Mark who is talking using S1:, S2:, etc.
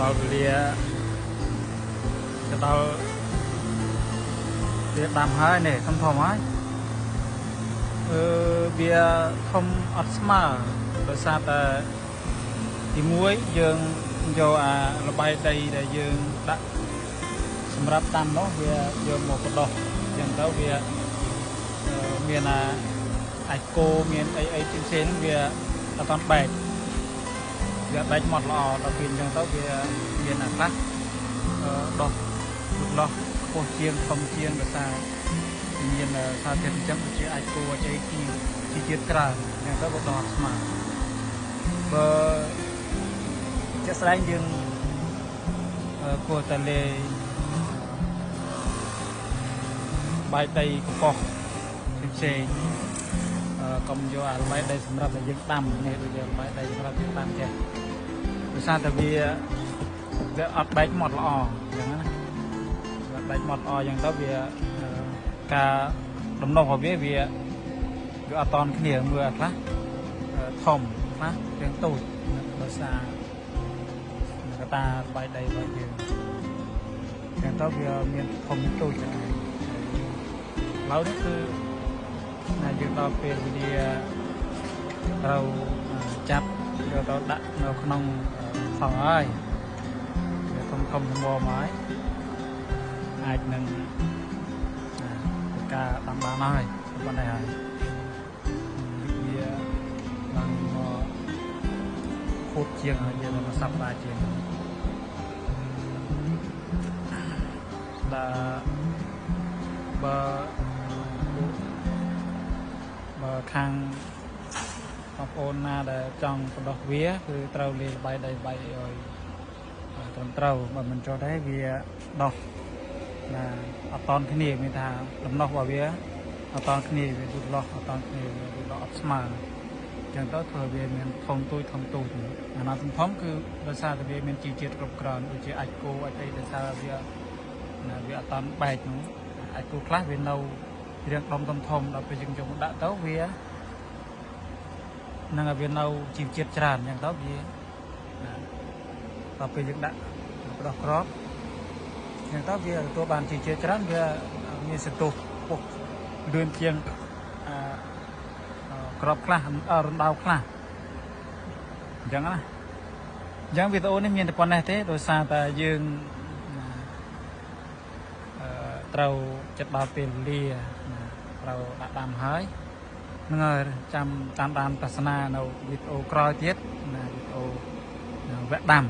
S1: ដល់វេលាទៅដល់វាដាំហើយនេះធំធំហើយអឺវាធំអត់ស្មើដោយសារតែទី1យើងយកអាលបាយដីដែលយើងដាក់សម្រាប់ដាំនោះវាយកមកបដោះអញ្ចឹងទៅវាមានអាអាចគោមានអីអីផ្សេងៗវាអត់តាន់បែកវាបែកម៉ត់ល្អដល់ពេលអញ្ចឹងទៅវាមានអាខ្លះដោះលូតលាស់ខ្ពស់ជាងធំជាងដោយសារមានសារធាតុអញ្ចឹងដូចជាអាចគោអាចអីជីជាតិច្រើនអញ្ចឹងទៅវាដោះអត់ស្មើបើជាក់ស្ដែងយើងគួរតែលេបាយដីកប៉ុសផ្សេងៗកុំយកអាបាយដីសម្រាប់តែយើងដាំនេះដូចជាបាយដីសម្រាប់យើងដាំចេះដោយសារតែវាអត់បែកម៉ត់ល្អអញ្ចឹងណាវាបែកម៉ត់ល្អអញ្ចឹងទៅវាការដំណោះរបស់វាវាអត់តន់គ្នាមើលអាខ្លះធំខ្លះរាងតូចដោយសារកតាបាយដីរបស់យើងអញ្ចឹងទៅវាមានធំតូចហ្នឹងឯងឥឡូវនេះគឺណាយើងដល់ពេលវេលាត្រូវចាប់យកទៅដាក់នៅក្នុងថង់ហើយវាធំធំសម្បូរមកហើយអាចនឹងការដាំបានហើយប៉ុណ្ណេះហើយវាឡើងមកខូចជាងហើយយើងមកសប្តាហ៍ជាងដល់បើខាងបងប្អូនណាដែលចង់បដោះវាគឺត្រូវលាយបាយដីបាយឲ្យត្រឹមត្រូវបើមិនចុះទេវាដោះណាអត់តន់គ្នាមានថាដំណោះរបស់វាអត់តន់គ្នាវាលូតលាស់អត់តន់គ្នាវាលូតលាស់អត់ស្មើអញ្ចឹងទៅធ្វើវាមានធំទូចធំទូចអាណាធំធំគឺដោយសារតែវាមានជីជាតិគ្រប់គ្រាន់ដូចជាអាចគោអាចអីដោយសារវាណាវាអត់តន់បែកនោះអាចគោខ្លះវានៅរៀងដុំធំធំដល់ពេលយើងយកមកដាក់ទៅវានឹងឲ្យវានៅជីវជាតិច្រើនអញ្ចឹងទៅវាណាដល់ពេលយើងដាក់បដោះក្របអញ្ចឹងទៅវាទទួលបានជីវជាតិច្រើនវាមានសន្ទុះខ្ពស់លឿនជាងក្របខ្លះរណ្ដៅខ្លះអញ្ចឹងណាអញ្ចឹងវីដេអូនេះមានតែប៉ុណ្ណេះទេដោយសារតែយើងត្រូវចិត្តដល់ពេលវេលាត្រូវដាក់ដាំហើយហ្នឹងហើយចាំតាមដានទស្សនានៅវីដេអូក្រោយទៀតណាវីដេអូវគ្គដាំ